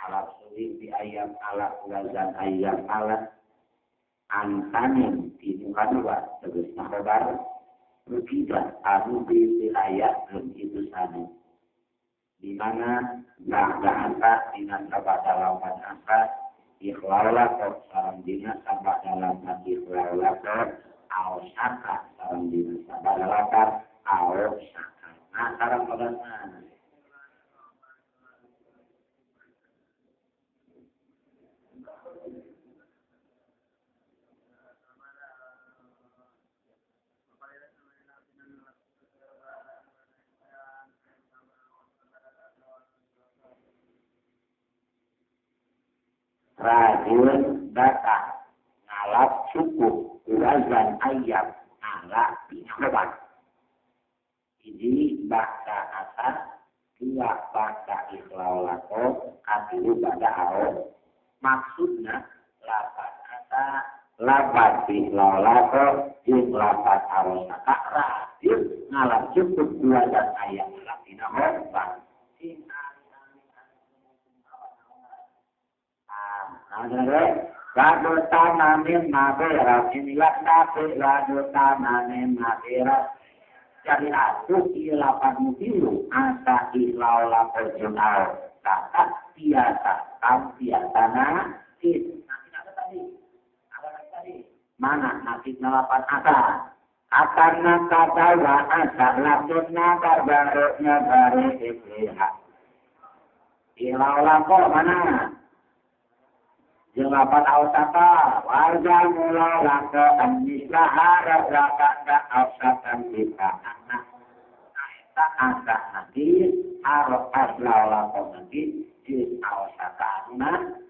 Ngalap suwi di ayam ala wazan ayam ala antanin di muka dua tegasna khobar rukiba anu bi ayat belum itu sanu di mana ba'da asa dina sabada lawan asa ikhlala sareng dina sabada lawan ikhlala au saka sareng dina sabada lawan au saka nah sareng padana rajul datang ngalap cukup wazan ayam ala binobat ini bakta atas dua bakta ikhlaulako katilu pada ao maksudnya lapat asa lapat ikhlaulako jeung lapat awsaka rajul ngalap cukup wazan ayam ala binobat Ladu tanamin mafirat inilah nafi ladu tanamin mafirat jadi atuh ilapan mutilu asa ilau lapor kata biasa tam biasa nakit apa tadi apa tadi mana nakit nalapan asa akan kata wa asa lakutna kabarutnya baru ibliha ilau lapor mana Jelapan ausata warga mula laka anislaha raka ausatan kita anak eta asa nanti arok asla lako nanti di ausata anak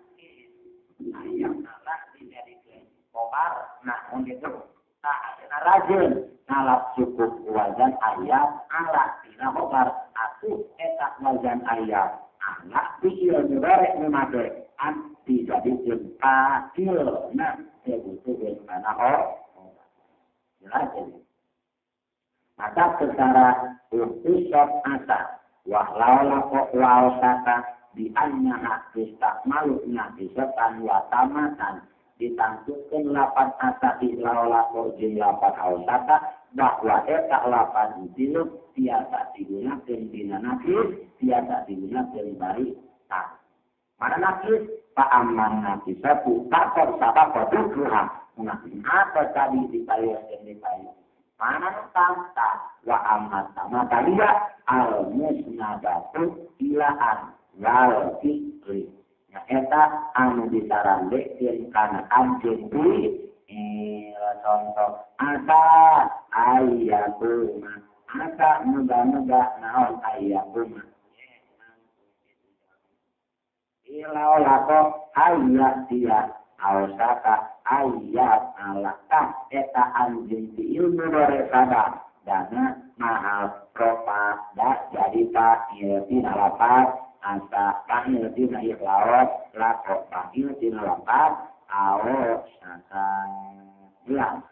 ayam anak dijadikan kobar nah itu tak ada rajin ngalap cukup wazan ayam ala tina kobar atuh etak wazan ayam anak pikir nyubarek memakai dijadikan takil nah butuh mana oh jelas ini maka secara utusot asa wahlaula waosaka di anyaha istakmaluknya bisotan watamatan ditangtukeun lapan asa ihlaula jeung lapan ausaka bahwa eta lapan tilu tiasa digunakeun dina nakis tiasa digunakeun bari tak mana nakis pak aman nakis satu takor sabab dukruha apa tadi dipayoskeun dipayu mana tanta wa amat sama taliya al musnadatu ilaan wal fikri nya eta anu disarandekeun kana anjeun deui contoh asa ayatuma asa muga-muga naon ayatuma ilau lako ayat dia ausaka ayat alaka eta anjing di ilmu doresada dana mahal propa da jadi ta'il tina lapat asa ta'il tina ikhlaot lako ta'il tina lapat ausaka jelas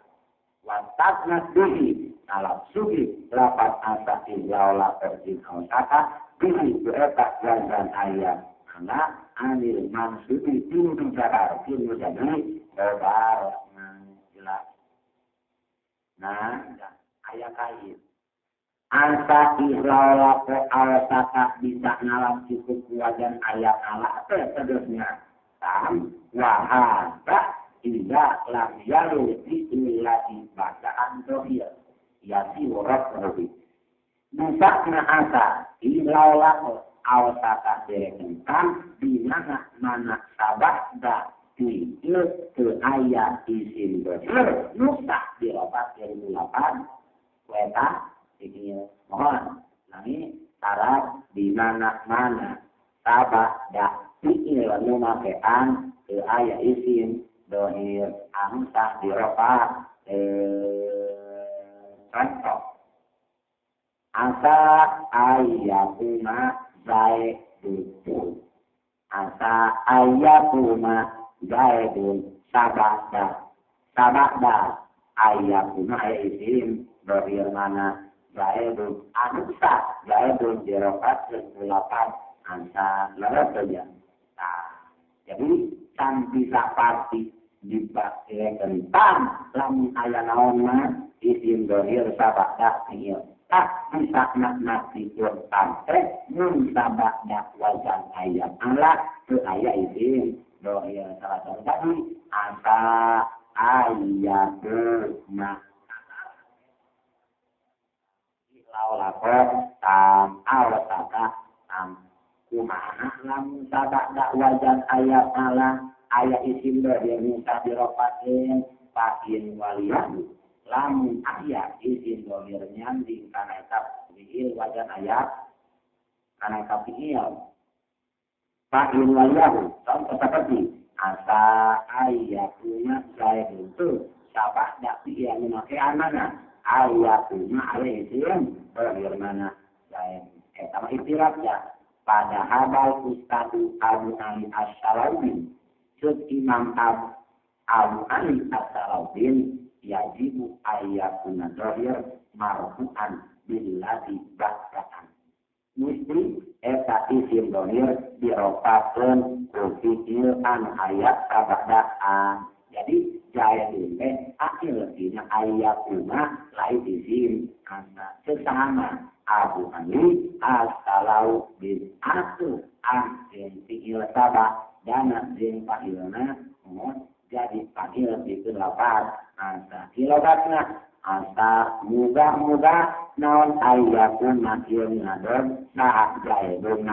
watakna bihi alap sugi lapat asa ilau lako jin ausaka bihi eta gangan ayat anak anil mansubi tinu jabar tinu jadi lebar jelas nah ayat kain asa ihlala al-saka bisa ngalam cukup wajan ayat ala seterusnya tam wahada tidak lam yalu diilati bacaan dohir yasi warat rohi musakna asa ihlala awsaka direkenkan di mana mana sabah fi'il ke ayat isim dohir nusa diropat 2008 weta ini mohon nami syarat di mana mana sabah da fi'il nu makean ke ayat isim dohir anu sah diropat contoh asa ayatuna zaidun asa ayatuna zaidun sabada sabada ayatuna isim dohir mana zaidun anusa zaidun dirokat 8 asa leres saja. Nah, Jadi can bisa pasti dipakai tam lamun aya naon mah isim dohir sabada fi'il. Tak bisa naknakikeun tam teh mun sabada wajan aya ala teu aya isim dohir salah satu tadi asa ayatuna laulako tam awsaka tam kumaha lamun sabada wajan aya ala aya isim dohir minta dirofatin pakin waliyahu lamun aya isim dohir nyanding kana eta fi'il wajan aya kana eta fi'il pakin waliyahu contoh seperti asa ayatuna zaidun tu sabada fi'il anu make anana ayatuna aya isim dohir mana zaid eta mah itiraf ya pada habal Ustadu Abu Ali As-Salawi cek Imam Abu Ali As-Salawi yajibu ayatuna dohir marfu'an billati ba'daan mesti eta isim dohir dirofakeun ku fi'il anu ayat sabadaan. Jadi jaidun teh akil dina ayatuna lain isim asa sesama Abu Ali As-Salawi atu an fi'il sabah dana jeung fa'ilna jadi fa'il pikeun lapat asa kilogatna asa muga-muga naon ayatuna ieu ngadon saha jaidun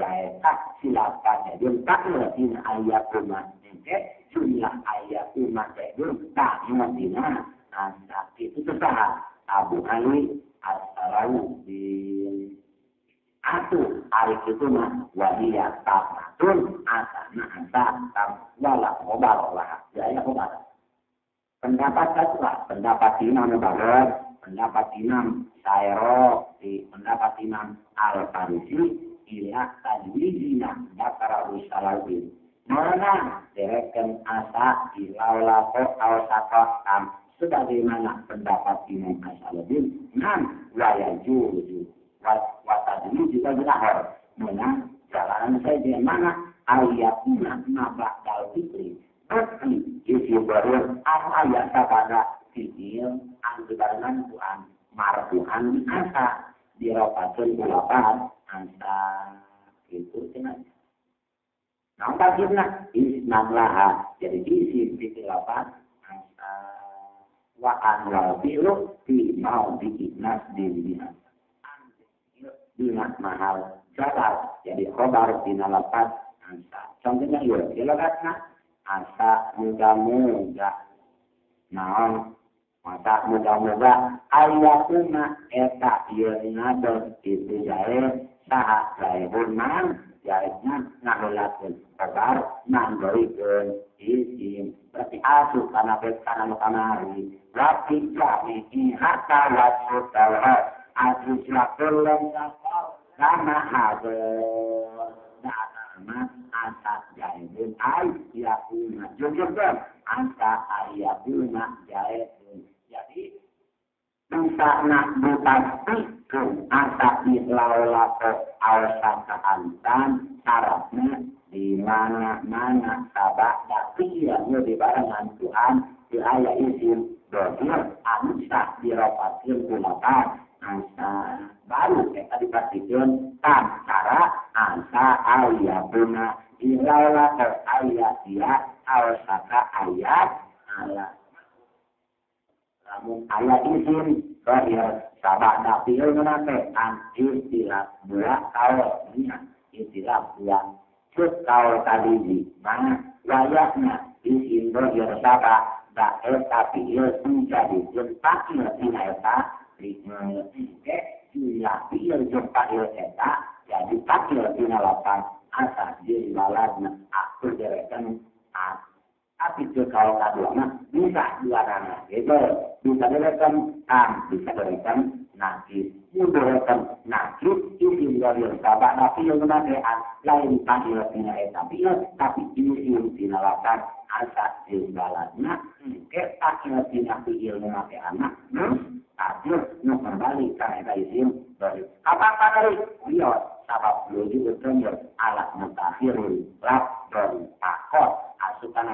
jaid tak silakan jaidun fa'il dina ayatuna engke jumlah ayatuna jaidun tak dina asa itu saha Abu Ali As-Salawi atuh ari kitu mah wahiya tamatun asana asa tam wala khobar lah jaya khobar. Pendapat satu lah, pendapat Imam Baghdad, pendapat Imam Sairo, pendapat Imam Al-Farisi ila tajwizina dakara Salawi mana dereken asa ilaulako awsaka tam sebagaimana pendapat Imam As-Salawi nan wa yajuzu wa tadwi juga bilahor mana jalan saja mana ayatuna mabdal fitri berarti isi baru ayat sabada fi'il an dibarengan ku an marfu'an asa dirofakeun ku lapat asa itu cenah naon tafsirna isnam laha jadi isi fi'il lapat asa wa an wal fi'lu fi maudhi'i nasbin biha dina mahal jabar jadi khobar dina lapat asa. Contohnya ieu logatna asa muga-muga naon mata muga-muga ayatuna eta ieu ngadon itu jae saha jaebun man jaetna ngahulakeun kabar nanggoikeun isim berarti asup kana kana nu kamari berarti jami hatta wasutawha asu silakeun sama hadir nama asa jaibun ayakuna jujurkan asa ayakuna jaibun. Jadi bisa nak dipastikan asa ilaulako awsaka antan syaratnya di mana-mana sabak dakiannya di barengan Tuhan di ayat isim dohir anusa diropatin kulapan asa baru kita dipastikan cara asa ayatuna ilaula ayat dia awsaka ayat ala lamun ayat isim dohir sabak dapil menake an istilah dua kaul nya istilah dua cuk kaul tadi di mana wayahna isim dohir sabak dae tapi il menjadi jempakil tina eta jumlah fi'il jempakil eta jadi pakil tina lapan asa jeung baladna aku derekan tapi ke kalau kadua mah bisa dua rana gitu bisa derekan am bisa derekan nakis derekan nakis isim dohir sabak fi'il menake an lain pakil tina eta fi'il tapi isim tina lapan asa jeung baladna ke pakil tina fi'il menake anak akhir nu kembali ka eta isim dohir apa dari iya sabab luju bertemu alat mutakhirul lafdh.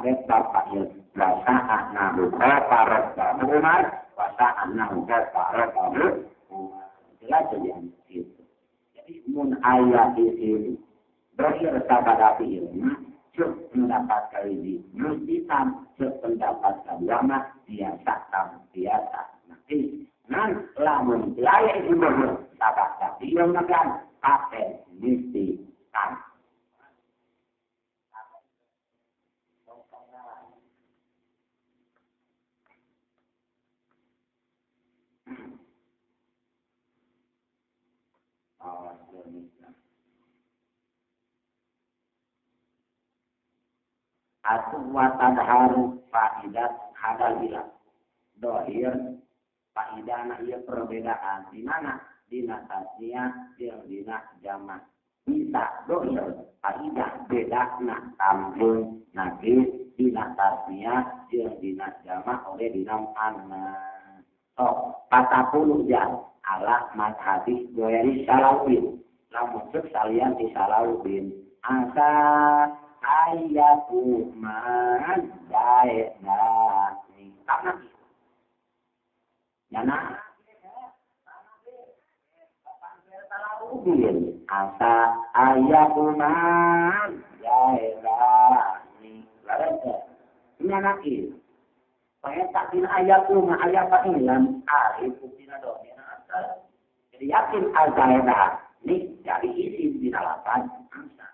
kabeh bapak ieu wa sa'annahu qafarabbahu Umar wa sa'annahu qafarabbahu Umar. Jelas jadi itu. Jadi mun aya isim dohir sabada fi'il mah cek pendapat kahiji mesti tam, cek pendapat kadua mah biasa tam biasa. Nanti nan lamun aya isim dohir sabada fi'il mah kan kabeh mesti tam. Atau watadharu faidat hadal bilang dohir faidana ieu perbedaan di mana dina tasniah jeung dina jamak bisa dohir faidah bedana tamjun nakis dina tasniah jeung dina jamak oleh dina anna sok 40 jam ala madhabi goyari salawin lamun cek salian di salawin asa ayatu man daena ni tak yana asa ayatu man daena ni larang nyana ieu saya tak dina ayatu ma ayat ilam arif dina domina asal. Jadi yakin azaena ni jadi isim dina lapan asa.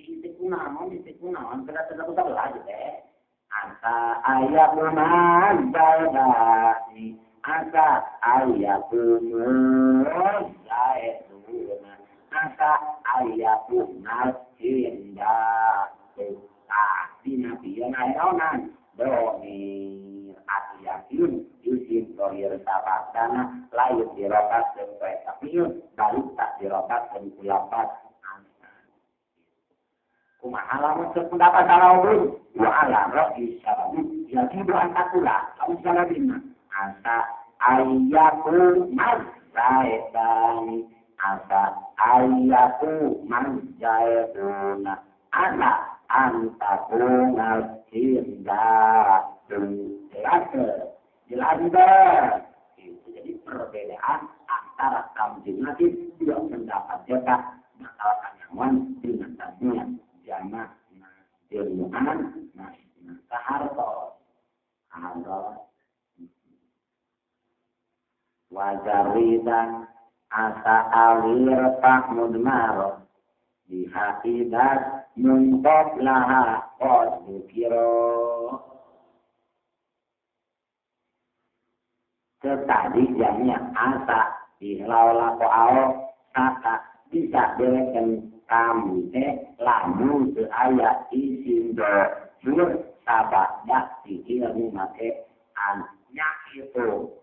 Isi kunaon kada tetep lagi teh. Asa ayatu man daena asa ayatu man daena asa ayatu mal hinda. Tah dina bieu naonan domir yakin isim dohir sabadana lain dirokat sampai tapi balik tak dirokat dan kulapat kumaha lamun pendapat salawun wa ala ra'i salamun yajibu an taqula lamun salabina asa ayyaku mazzaidani asa ayyaku mazzaiduna ana antakuna hinda jelas jelas itu. Jadi perbedaan antara tamjid nakis dua pendapat jaka bakal kanyawan dina tasniah jamak ilmuan nah kaharto kaharto wajaridan asa alir pak mudmaro dihakidat munqab laha qad dukiro. Tadi jamnya asa ihlaula koao saka bisa bereken kamu teh lamun teu aya isim dohir sabada fi'il nu make an nya itu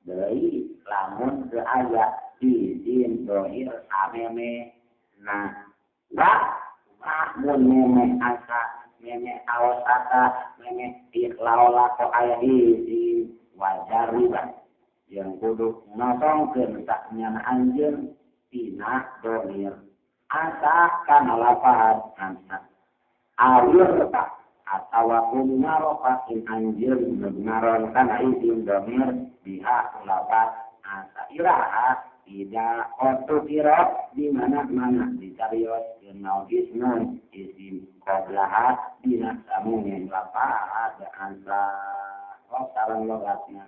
deui lamun teu aya isim dohir sameme nah wa mun meme asa meme awsaka meme ihlaula ko aya isim wajar riba yang kudu nosongkeun saknyana anjeun tina domir asa kana lapat asa awir ta atawa kudu ngarofa in anjeun ngaron kana isim domir biha lapat asa iraha tidak otukiro di mana-mana dicarios naon ismun isim qoblaha dina samunin lapat asa oh sareng logatna.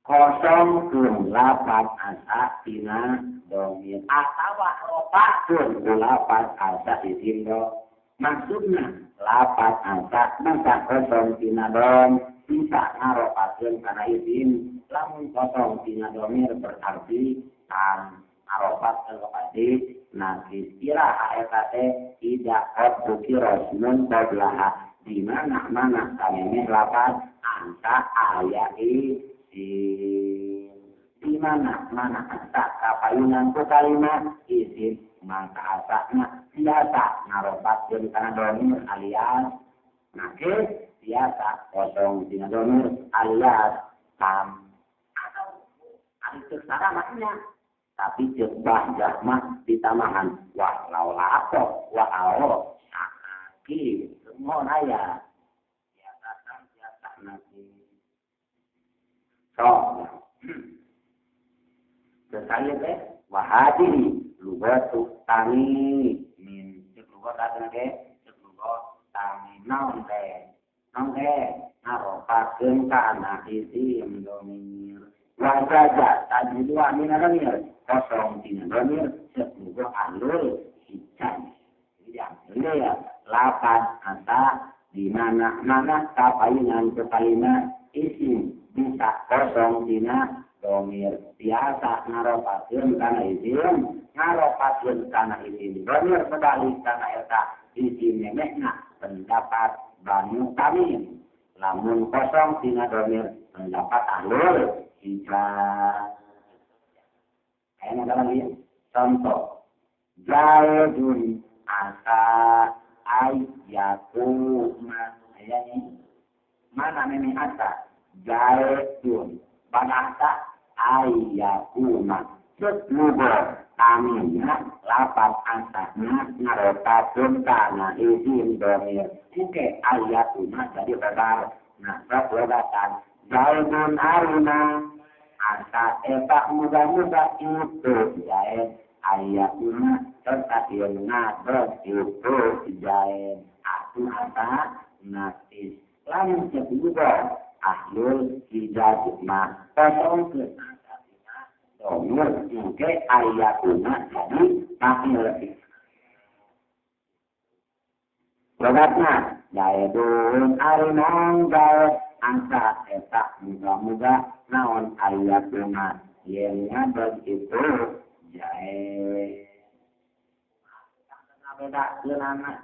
Kosong kun lapat asa tina domir atawa ropakeun ku lapat asa isim do. Maksudna lapat asa masa kosong tina dom bisa ngaropakeun kana isim. Lamun kosong tina domir berarti tan ngaropakeun pasti nakis iraha eta teh tidak qad dukira mun qablaha di mana-mana samemeh lapat asa aya isim. Di mana-mana asa kapayunan ku kalimat isim Maka asana biasa ngaropatkeun kana domir alias nakis biasa kosong tina domir alias tam atau ari ceuk saramanya tapi ceuk bahjah mah ditamahan wah laula atau wah ao sakit semua aya biasa tam biasa nakis sok saya teh wahadi lugatu tani min cek lugat atana ge cek lugat tani naon teh ngaropakeun kana isim domir wajaja tadi dua min domir kosong tina domir cek lugat alul hijaz ya ya lapan asa di mana-mana kapayungan kepalima isim bisa kosong tina domir biasa ngaropakeun kana isim ngaropakeun kana isim domir kebalik kana eta isim memehna pendapat Banu Tamim lamun kosong tina domir pendapat ahlul hijaz. Ayo ada lagi contoh Zaidun asa ayyakuma aya nih mana memeh asa Zaidun pada asa ayyakuma cek lugat tamimna lapan asana ngaropakeun kana isim domir engke ayyakuma jadi khabar nah sok lobatan Zaidun aruna asa eta muga-muga itu jae ayyakuma serta ieu ngadog itu jae atuh asa nakis lamun cek lugat ahlul hijaz mah kosongkeun domir engke ayatuna jadi maf'ul lebih. Logatna Zaidun arinang gawe angka eta muga-muga naon ayatuna yen ngadog itu jae. Beda keunana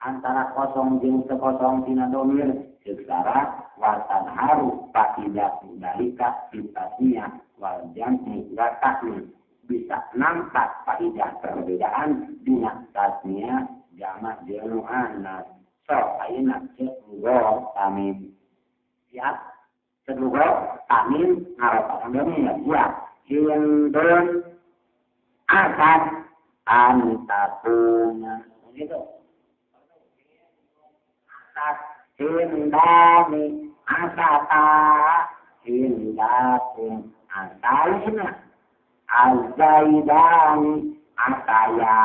antara kosong jeung teu kosong tina domir secara watan haru faidah dalika sifatnya wal jam'i wa ta'min bisa nampak faidah perbedaan dina tasnya jamak jeung muannas sok ayeuna ceuk lugat tamim siap ceuk lugat tamim ngaropakeun domir siap hindun asad antakuna gitu asad hindani asata hindakum asalina azaidani asaya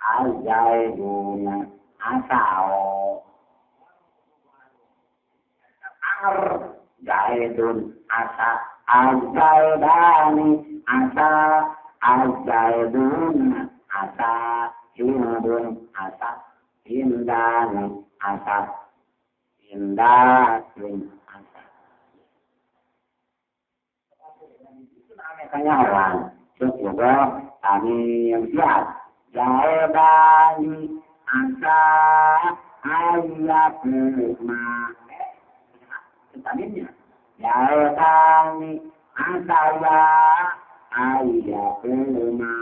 azaiduna asao ar zaidun asa azaidani asa azaiduna asa hindun asa hindani asa hindatun asa. Namanya orang terus juga kami yang siap Zaidani asa ayyakuma taminnya Zaidani asa ya ayyakuma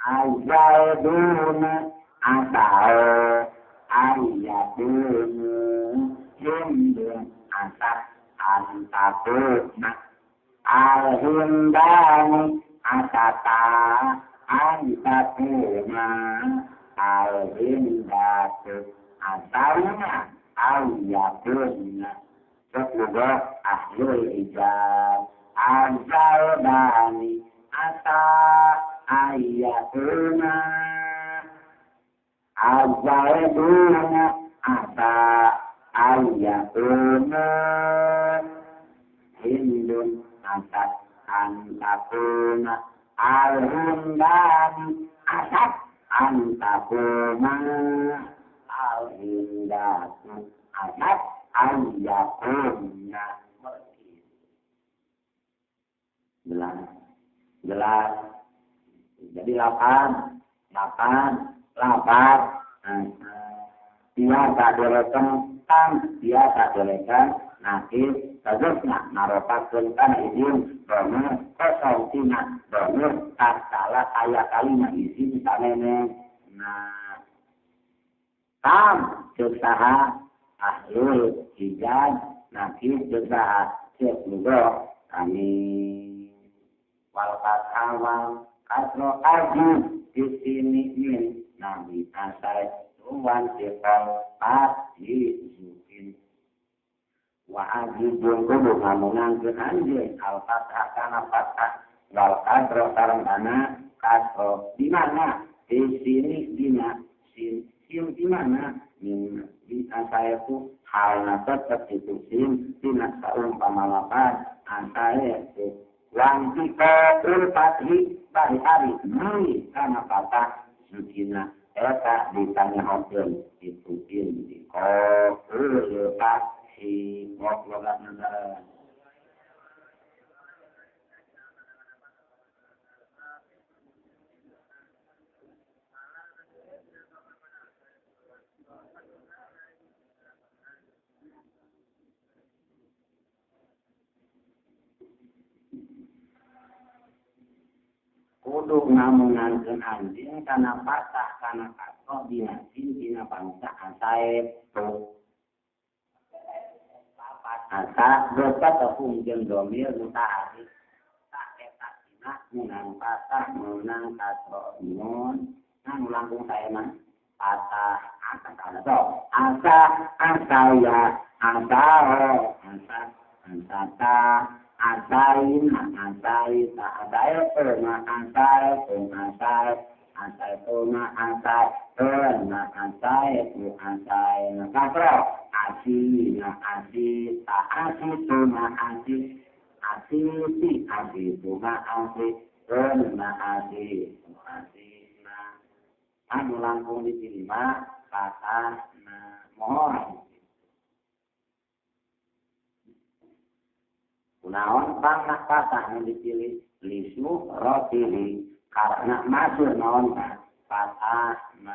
azaiduna asao ayyakunu hindun asa antakuna alhindani asata antakuna alhindatu asalna ayyakuna terus ahlul ijaz azaidani asa ayyakuna azaiduna asa ayyakuna hindun asat antakuna alhindani asat antakuna alhindatu asat ayyakuna. Jelas jelas jadi 8 8 8 biasa dolekan tam biasa dolekan nakir tegasna ngaropakeun kana izin domir kosong tina domir tatkala aya kalima izin samene. Nah tam ceuk saha ahlul hijaz nakir ceuk saha ceuk lughah kami wal fathawal kasro aji di sini min nabi asai tuan sifal pati zukin wa aji jeung kudu ngamunangkeun anjeun al fathah kana fathah wal kasro sareng kana kasro di mana di sini dina sin sin di mana min di asaiku halna tetep itu sin dina saumpama lapan asaiku lantika ulfathi bari ari nuli kana patah sukina eta ditanyahokeun itu in ulfathi logat nagara. Kudu ngamunangkeun anjeun kana patah kana kasroh dina sin dina bangsa asae tu papat asa dosa tepung jeung domir mutaharrik tak eta dina meunang patah meunang kasroh nun anu langkung saena patah asa kana sok asa asaya asa asa asata asaina asaita asae ma asae asae asae ma asae ma asae asae na kasro asina asita asitu ma asi asiti asitu ma asi ma asi asina anu langkung diterima patah na mohon. Kunaon pangna patah nu dipilih lisu rotili karena masuk naon patah na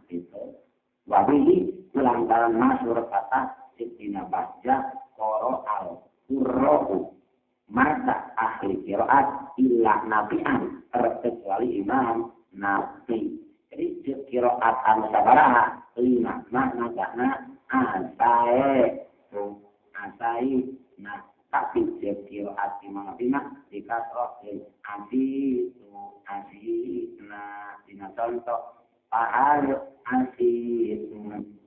itu wabihi lantaran masuk patah sitina bahja qoro al qurra'u mata ahli qiraat illa nabian terkecuali imam nabi. Jadi qiraat anu sabaraha lima makna kana asae tu asai nah tapi qiraat imam nabi mah dikasrohkeun asi tu asi na dina contoh pahal asi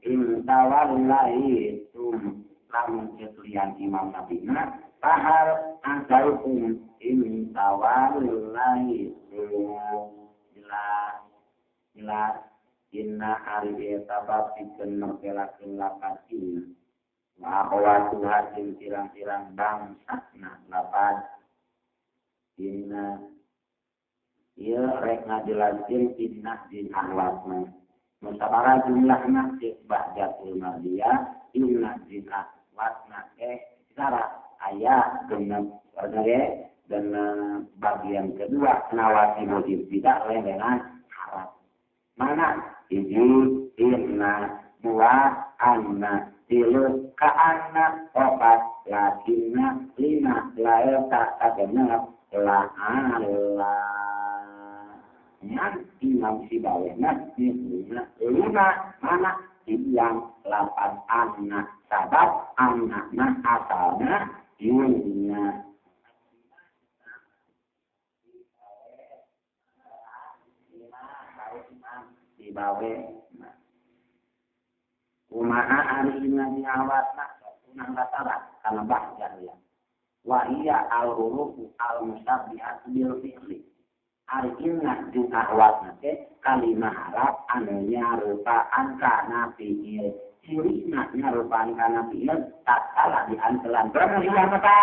in tawallaitum lamun ceklian imam nabi mah pahal asaitum in tawallaitum jelas jelas inna ari eta bab pikeun mertelakeun lapat inna wa akhwatuha jeung pirang-pirang bangsana lapat inna ieu rek ngajelaskeun inna jeung akhwatna musabara jumlahna ceuk Bahjatul Mardiyah inna jeung akhwatna cara aya genep sebagai dan bagian kedua nawasibul ibtida lengan harap mana hiji inna dua anna tilu ka'anna opat lakinna lima laeta kagenep la'alla ngan imam sibawehna misalnya lima mana dibilang lapan anna sabab anakna asalna inna sibawehna kumaha ari inna diawatna kunang latara kana bahjar ya wa iya al hurufu al musabbihat bil fi'li ari inna jeung ahwatna teh kalimah harap anu nyarupaan kana fi'il cirina nyarupaan kana fi'il tatkala diantelan berlian mata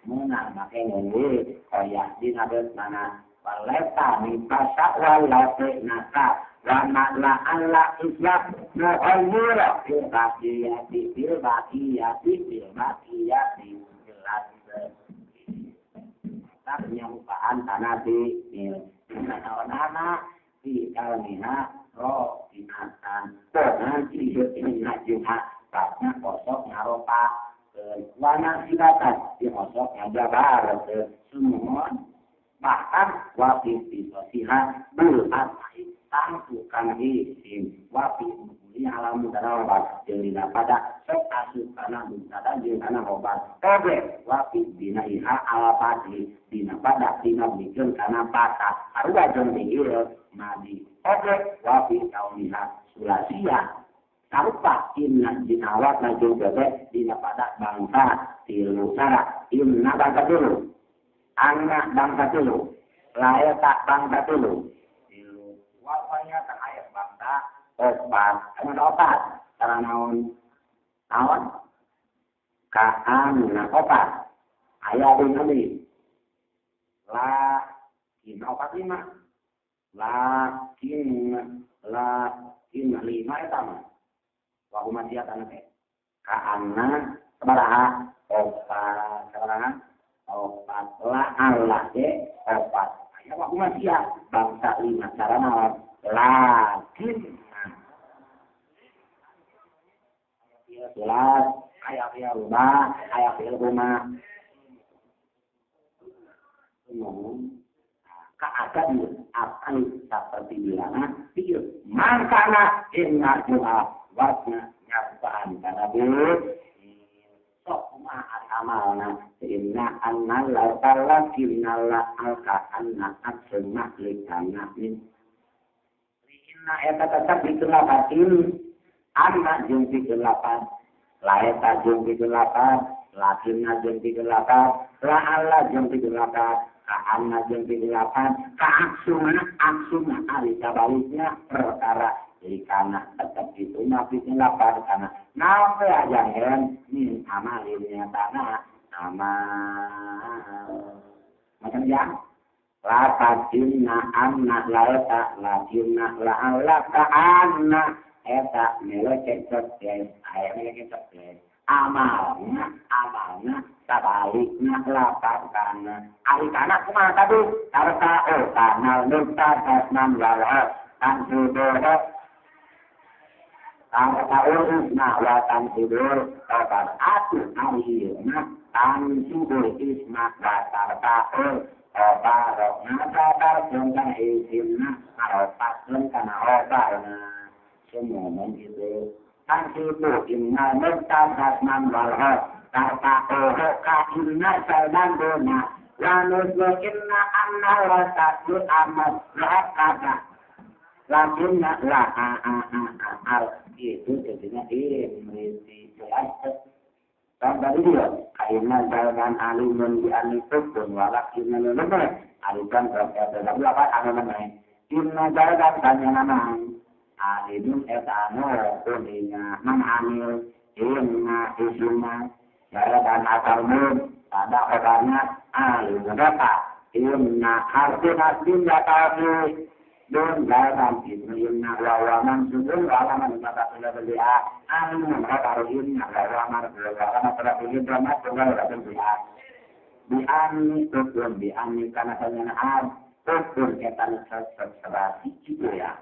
meunang make ngeuneuh koyak dina beus mana waleta mipasa walate naka wa ma la alla islam mu'ayyira fil baqiyati fil baqiyati fil baqiyati jelas tak nyarupaan kana fi'il naonana fi kalmiha ro dinatan nanti inna jeung hakna kosok ngaropa wana silatan di osok ngajabar semua bahkan wafi fisosiha bul atai tangtu kana isim wafi mukuli alam mudara jeung dina pada sok asup kana mubtada jeung kana khobar kabeh wafi binaiha ala fati dina pada dina mikeun kana patah sarua jeung fi'il madi oge wafi kauniha sulasia sarupa inna dina awatna jeung bebe dina pada bangsa tilu sara inna bangsa tilu anna bangsa tilu laeta bangsa tilu tilu wawanya tak aya bangsa opat anu opat cara naon naon ka anna opat aya dina deui la inna opat lima lakin la inna lima eta mah wa humasiyat anu teh ka anna sabaraha opat sabaraha opat la Allah ge opat aya wa humasiyat bangsa lima cara naon lakin aya sulat aya fi'il rumah aya fi'il rumah keadaan akan seperti bilangan fi'il mangkana inna doa wasna nyapaan kana bil sok kumaha amalna inna anna la talakinna la alka anna aksma likana min inna eta tetep ditelapatin anna jeung ditelapan la eta jeung ditelapan lakinna jeung ditelapan la alla jeung ditelapan ka-anna jeung ditelapan ka-aksuna aksuna ari sabalikna perkara likana tetep itu nabi lapan kana naon we ajangan min amalin nyatana amal macam ya lakatinna anna laeta lakinna la alla ka anna eta melek cek aya melek cek amalna amalna sabalikna lapan kana ari kana kumaha tadi tarta kana nurta tasman wala tansudur tarta wa tansudur kabar atu akhirna tansudur isma wa tarta kabarna kabar jeung isimna marofatun kana obarna semua itu tansudur inna nurta tasman wala tarta ka inna salman wa nuslu inna anna wa taslu amat la kata lakinna la a a a al itu jadinya imriti jelas tadi dia kaina jalan alimun di alitun walakinna lulun alikan terkait lapan anu namanya inna jalan tanya nama alimun eta anu kuninga man amil inna isma jalan akalmun pada orangnya alimun apa inna harfi nasbin ya tafi dun dalam inna lawaman sudun lawaman kata sudah beli a alimun kata inna lawaman lawaman kata beli drama tunggal kata beli a bi ani tutun bi ani kana sanyana ad tutun etan serasi itu ya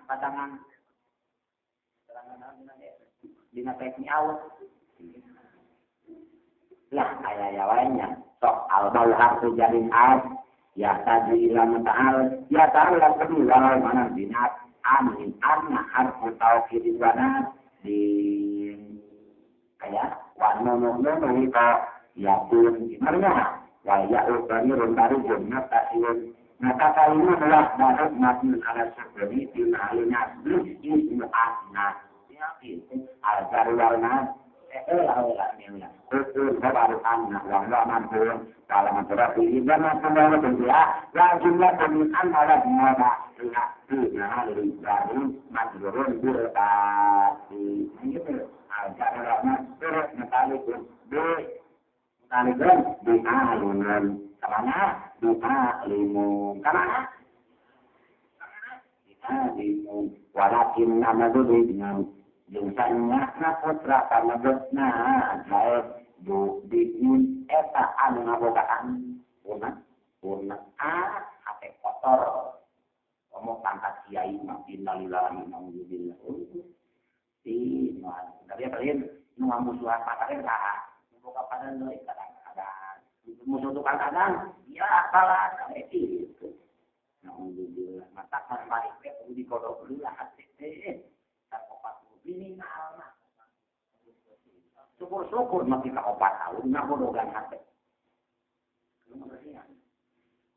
pasangan dina teknik awal lah aya yawanya sok al bau harfu jarin ad ya tadi ila ta'al ya ta'ala kedua mana binat amin anna harfu taukid wana di kaya wa nono nono itu ya pun gimana wa ya utanirun baru jumlah ta'il maka kalimat adalah baru mabni ala sukuni di mahalina ismu anna ya itu al-jar warna baru anna wa la mantul kalau mantul ini mantul tentulah la jumlah min anna la jumlah la di baru majrurun bil ta'ti gitu al-jar warna terus mutalikun bi mutalikun bi alimun kamana bi alimun kamana bi alimun walakin nama dengan jeung sanya putra kana betna gae du diun eta anu ngabogaan purna purna a hate kotor ngomong pangkat kiai mah innalillahi wa inna ilaihi raji'un di tapi kalian teh saha boga padan deui kadang-kadang musuh tukang kadang ya salah kayak gitu. Nauzubillah mata kan balik teh kudu dikodok heula hate teh sakopat minimal mah. Syukur-syukur mati ka 4 tahun ngabodogan hate.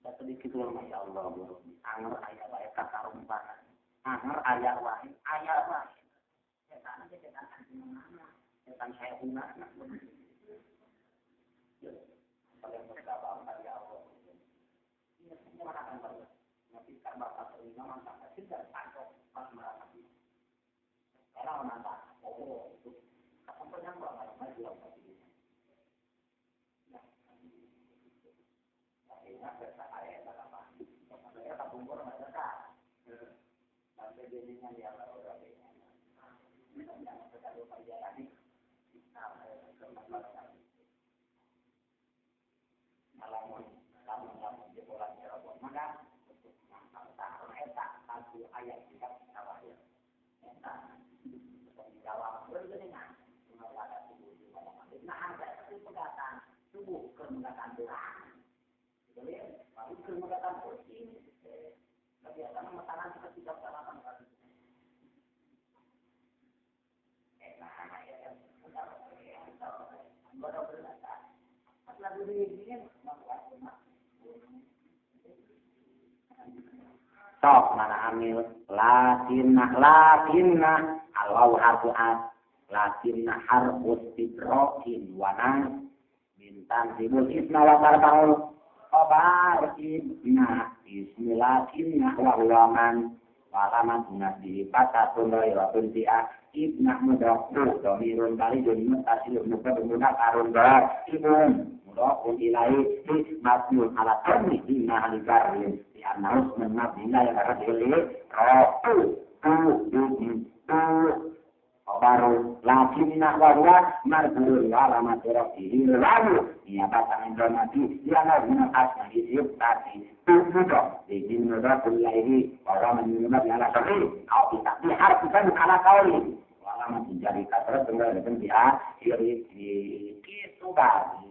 Da sedikit ulah masya Allah anger aya wae kakarumpangan. Anger aya wae, aya wae. Setan teh setan mana? Setan saya hunana. Paling bersabar ya Allah. Ini semua akan bagus. Nanti kan bapak terima mantap kecil dan pantok pas merasa. Kalau mantap, oh itu kapan yang bapak maju lagi. Nah, akhirnya saya aya apa? Saya tak bungkur mereka. Sampai jenengan ya Allah orang ini. Jangan terlalu panjang. Lamun lamun lamun jebolan Cirebon maka tahun eta satu ayat tidak tawahir eta dijawab bergenengan ada tubuh di mana nah ada pegatan tubuh kemegatan belang jadi lalu kemegatan kursi kebiasaan makanan kita tidak salaman kali nah ya sok mana amil lakinna lakinna alwaw harfu at lakinna harfu istidrakin wa nas bintang sibul isma wa tarfa'ul khabar inna ismi lakinna wa huwa man walaman munasbihi fatatun ghairatun bi'a ibna mudhafu dhamirun balidun muttasilun mubtada'un munakkarun ibun mudhafun ilaihi mabniun ala dhammi inna al-barri li anna ismun mabni la yarji'u ra'u tu khabaru lakinna wa huwa marfu'un wa alamatu rafihi lalu niyabatan dhamati ya min asma'i tadi tujuh di mudhafun ilaihi wa man yunab ala sahih au bi taqdir harfi ala qawli wa alamat jari kasrah tunggal dengan bi akhir kitu bagi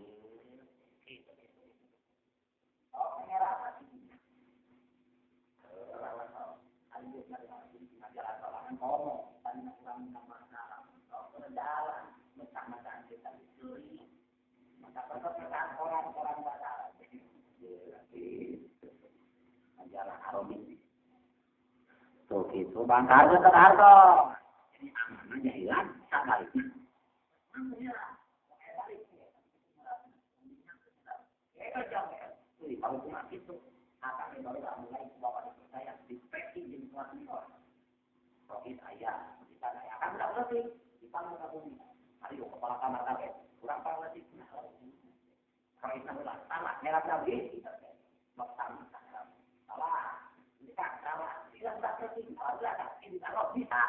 tuh gitu bang harga terharga jadi amanahnya hilang sabaliknya kepala kamar kabeh kurang pangleutik salah merah lagi salah salah tidak kalau bisa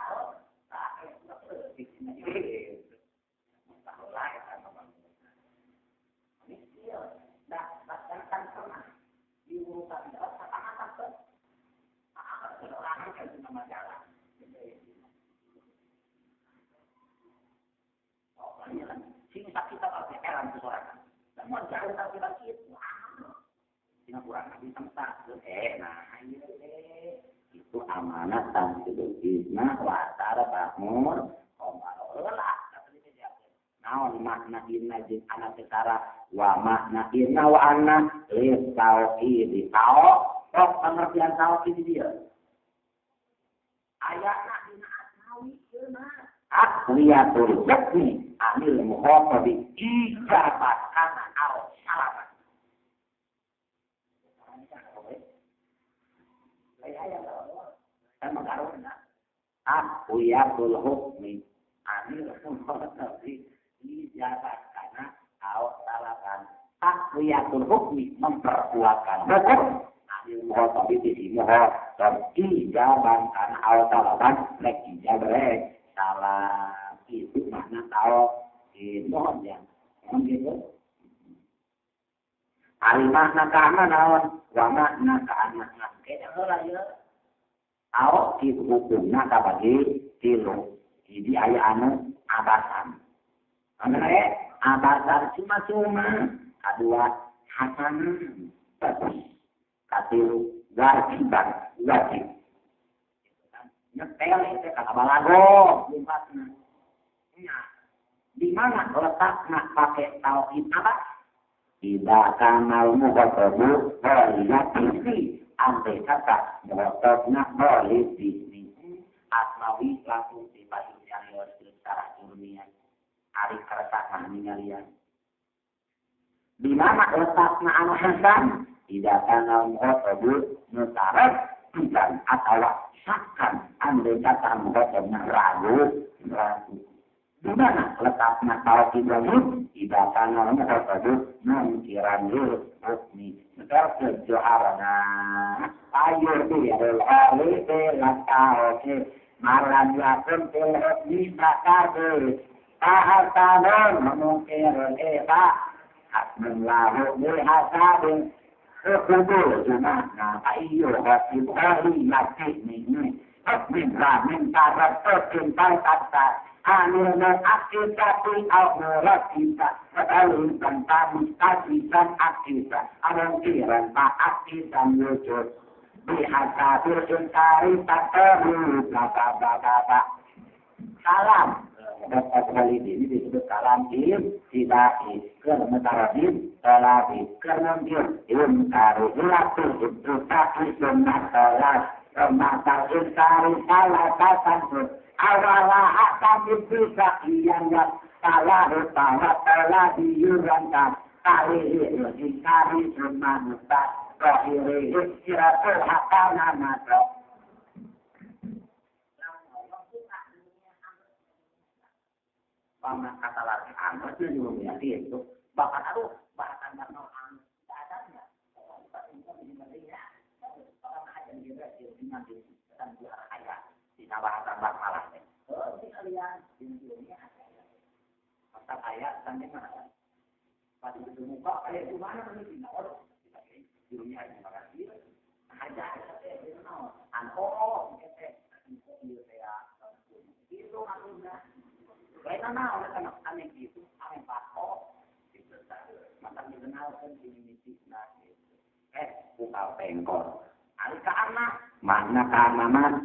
itu amanat tansilul isma wa tarfa'ul khabar. Naon makna inna jeung ana secara wa makna inna wa anna li tauhid. Tau tok pengertian tauhid dia. Ayatna dina asmawi ieu mah aqwiyatul hukmi anil mukhatabi ijabat kana au salaman. Aqwiyatul hukmi anil mukhatabi ijabat kana au salaman. Aqwiyatul hukmi memperkuatkan hukum anil mukhatabi di mukhatabi ijabat kana au salaman rek ijab salah itu makna tauhid mohon ya mohon gitu ari makna kana naon wa makna kana kaya heula ieu tauhid hukumna kabagi tilu hiji aya anu abasan anu Abasar cuma-cuma. Kedua hasanah bagus. Katilu wajiban wajib. Nyetel itu kata balago lumpatna. Nah, di mana letakna pakai tauhid apa? Tidak kanal mukhatabu ghaliyati andai kata mukhotobna ghaliyati asmawi langsung dipayung nyarios secara ilmiah. Ari kertas mah ningalian. Di mana letakna anu hasan? Tidak kanal mukhatabu mutarab dan atau sakan andai kata mukhotobna ragu ragu. Di mana letakna tauhid wajib? Tidak kanal mukhatabu mungkiran lil hukmi. Sekarang joharana ayur biarul ali la tauhid malam yakun fil hukmi bakar tahatanun mungkirul ifa hasbun lahu bil hasabin kubul jumana ayu hasib ali lati ni hukmin ramin taratun tata anul akitati au muratita alun tanpa mustasisan akita amungkiran pa akitan wujud bihasabil inkari tataru bla bla bla bla salam. Dapat kali ini disebut kalam ilm tidak karena mutaradid tolabi karena inkari ilatu itu tak sunnah tolat rematal inkari salah tasantun awalah hakam bisa yang salah salah telah diurangkan kali inkari sunnah rohiri istiratul hakana mata. Paman kata lagi anu itu juga menjadi itu bahkan aduh bahkan karena anu adanya orang aja dia nanti tentang ayat di tambah-tambah malah oh ini kalian di dunia kata ayat sampai mana pas itu muka ayat itu mana ini oh di dunia ini makasih aja anu oh itu maksudnya lain naon eta aneh gitu, aneh patok gitu. Mata dikenalkan di mimitina gitu. Buka pengkor. Ari ka anak, makna ka anak mah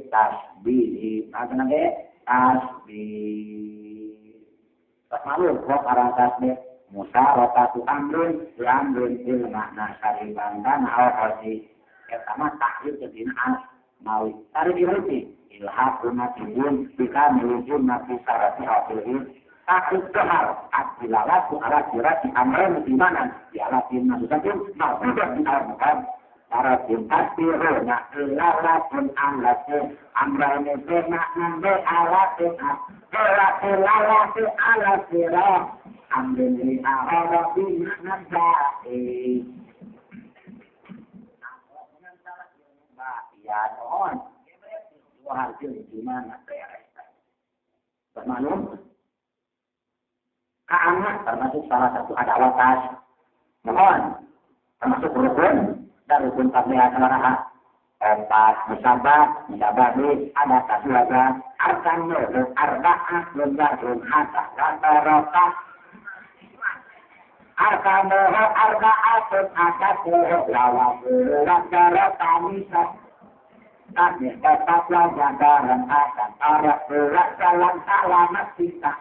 tasbih. Makna ge tasbih. Tas malu kok arang tasbih musyarakatu amrun bi amrun fil makna syariban dan au qasi. Eta mah tahlil dina asmawi. Tarik diruti. Ilhaquna tibun bika milujun nabi sarati hafilhi taklid johar adilalatu ala sirati amran imanan dialatin masusatin ma'budat di al-muqam saratin tasbiruna ilalatun amlatin amrani firma'nan bi'alatin bi'alatin ala sirah amrin li'ahara bi'ma'nan ba'i ya mohon hasil gimana beres. Termaklum? Keanak termasuk salah satu ada watas. Mohon termasuk rukun dan rukun tabiat laraha. Empat musabah, musabah di ada kasuaga, arkan nurun, arba'ah, lumbarun, hatta, rata-rata. Arkan nurun, arba'atun, akasuh, lawabur, rata-rata, misah. Kami tetaplah jagaran akan arah berat jalan salamat kita.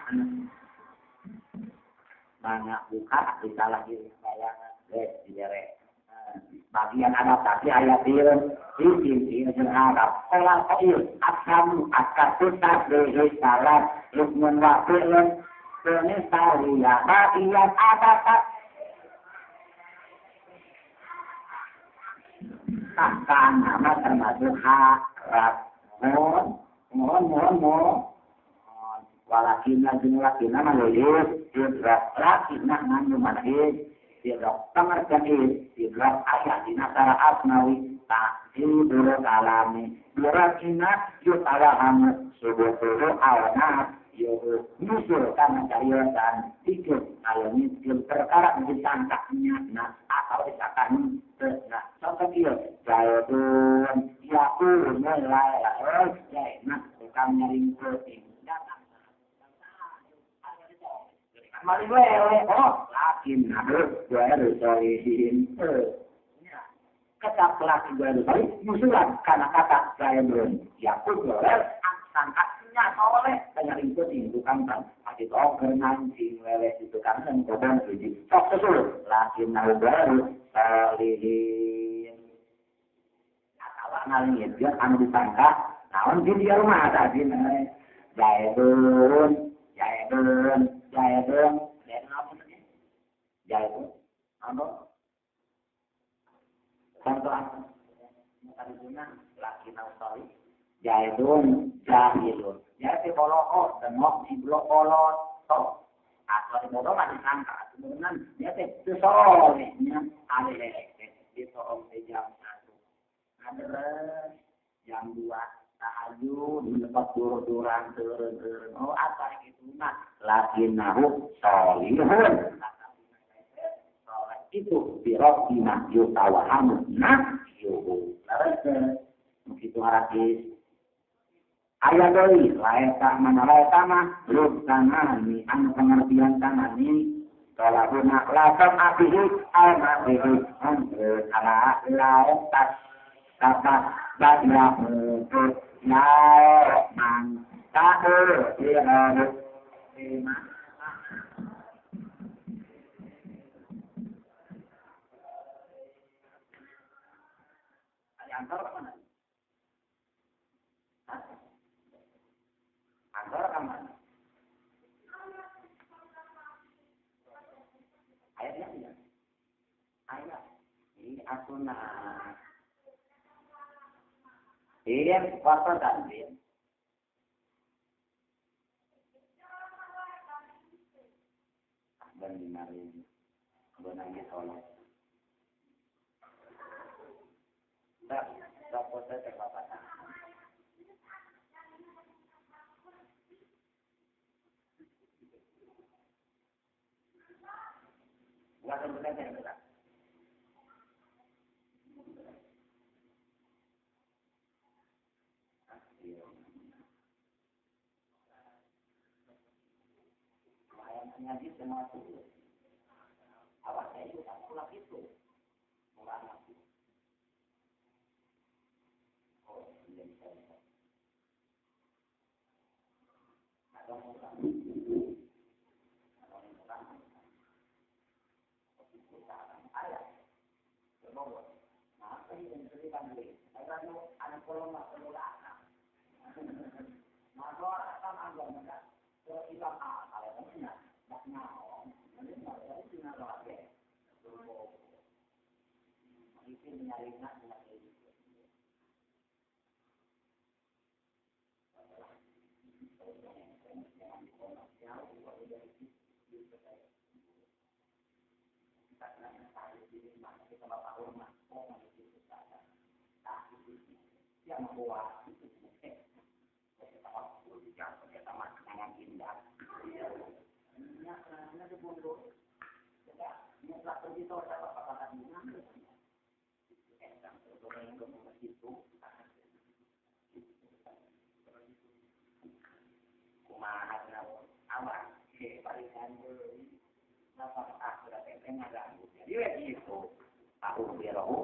Banyak buka disalah diri bayangan diderek. Bagian adaptasi ayat il, izin izin Arab. Olah il, asamu akasuta dehi salat, lukmun wafilun, penisariya bagian adaptasi. Takkan nama termasuk harap. Mohon, mohon, mohon, mohon. Walakina jumlakina maluyus, idrak lakina ngandung idrak pengertian idrak ayat dina cara asmawi takdir kalami durakina yutarahamu subuh awana yuhu nyusul karena cariosan ikut kalau miskin perkara disangkanya nah atau disangkanya nah contoh iyo jaidun yakun mulai nah tukang nyaring protein datang maling we solihin. Kecap laki gairu solih musulan karena kata gairun yakun goler sangkatnya soleh banyak itu di tukang tan adi toker mancing leleh di tukang tan kodang tuji sok sesul laki gairu solihin. Atawa ngalingit dia anu disangka naon di dia rumah tadi jaidun jaidun jaidun jaidun apa namanya jaidun apa contoh apa tadi guna laki nausali jaidun jahilun jadi boloho tengok di blok kolot toh atau di bodoh masih sangka kemudian dia teh solehnya ada di toong jam 1 ada jam 2 tahajud di tempat dur-duran turun-turun oh apa itu mah lakinahu solihun soleh itu birokina yutawahamu nafyuhu laras begitu harakis ayat doi laeta mana laeta mah lu tanani anu pengertian tanani kalahuna lasam abihi al-mabihi ala laeta kata badra Nah, mang ta'u irahu lima. Ada antar ke mana? Hah? Antar ke mana? Ayatnya tidak? Ayat. Ini aku nak. Iya, waktu tadi. Dan dimari, benangnya tolong. Tak, tak boleh terbatas. Waktu berapa yang berapa? Ngaji semua itu. Awak saya juga pulang itu. Pulang itu. Oh, tidak bisa. Atau pulang. Atau pulang. Ayat. Berbawa. Nah, apa yang cerita dulu? Saya tahu anak kolom lah, kolom. Nah, orang sama agama kan. Kalau kita kalau temennya.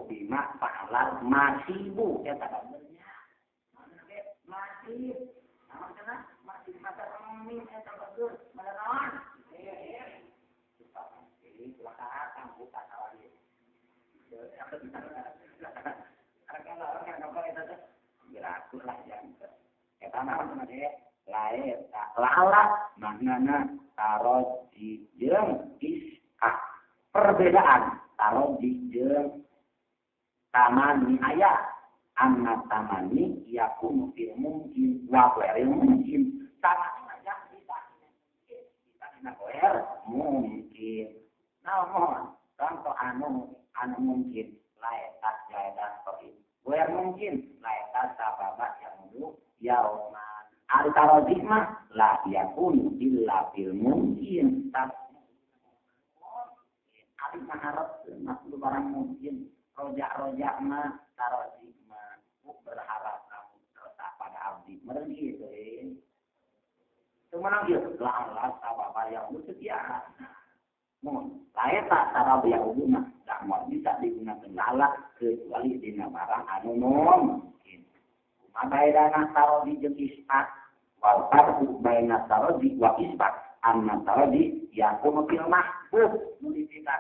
Bima fa'alal masibu ya tak benernya mana ke masib naon cenah masib masa mim eta bagus mana naon eh ulah buka kawali kalau lah yang eta naon cenah ge lae lala maknana taroji jeung is'a perbedaan taroji jeung tamani ayat anna tamani yakunu fil mungkin wa ghairil mungkin tamani aja bisa bisa ghair mungkin nah mohon contoh anu anu mungkin laetat jaedat tohi ghair mungkin laetat sababat yang dulu yauma al taroji mah la yakunu illa fil mungkin ari maharap mah barang mungkin rojak-rojak mah taroji mah berharap kamu tetap pada abdi meren gitu eh cuman gitu lah lah sababa yang setia mun lae tak sabab yang mah la'ala kecuali dina barang anu mungkin. Kumaha baedana tarodi jeung isbat wal farqu baina tarodi wa isbat anna tarodi yaqumu fil mahbub nu dipikar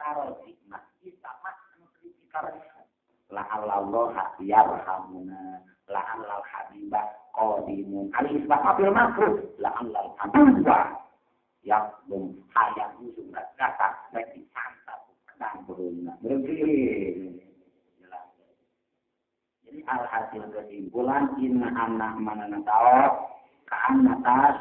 tarodi mah isbat mah nu dipikar la'allallah yarhamuna la'allal habibah qadimun al isbat fil makruh la'allal habibah yang belum hayang usung kata rek disantap pedang beurna berarti jelas. Jadi alhasil kesimpulan inna anna manana tao ka anna tas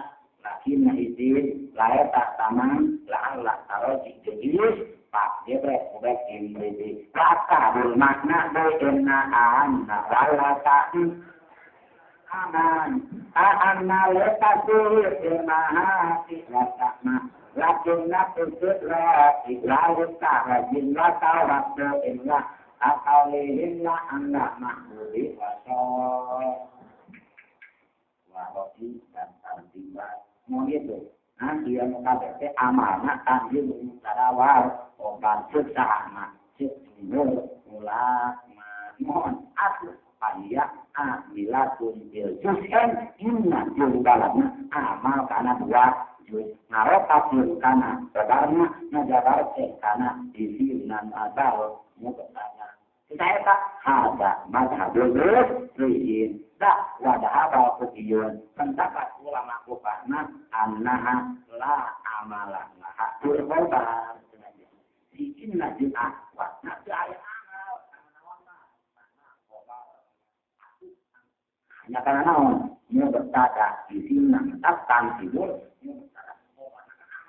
lakinna izin lae tak taman la'alla taroji jenis pak gebrek ubek imriti lakabul makna inna anna wala ta'in aman anna lekasir ilmahati wasakma lakinna tusrati lalu tarajin la tawakku illa aqalihinna anna mahmudi wasol waroti dan tartibat mau gitu nah dia muka teh amanah tanjil tarawal obat sesama cek nur ulama mohon aku paya amilatun bil juz'an inna jumbalana amal kana dua juz ngarotakeun kana babarna ngajabarkeun kana isinan asal mutana kita eta hada mazhabul riyin da wa dhahaba qiyun pendapat ulama kufahna annaha la amala laha turba di inna juz'ah wa na aya hanya karena naon mau bertata di sini tetap tidur mau bertata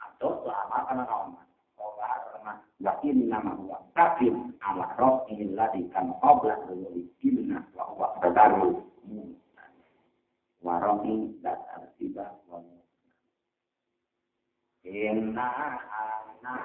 atau lama karena naon wa inna ma huwa kafir ala rabbil ladzi kan qabla inna wa huwa qadaru wa rabbi dat artiba wa inna anna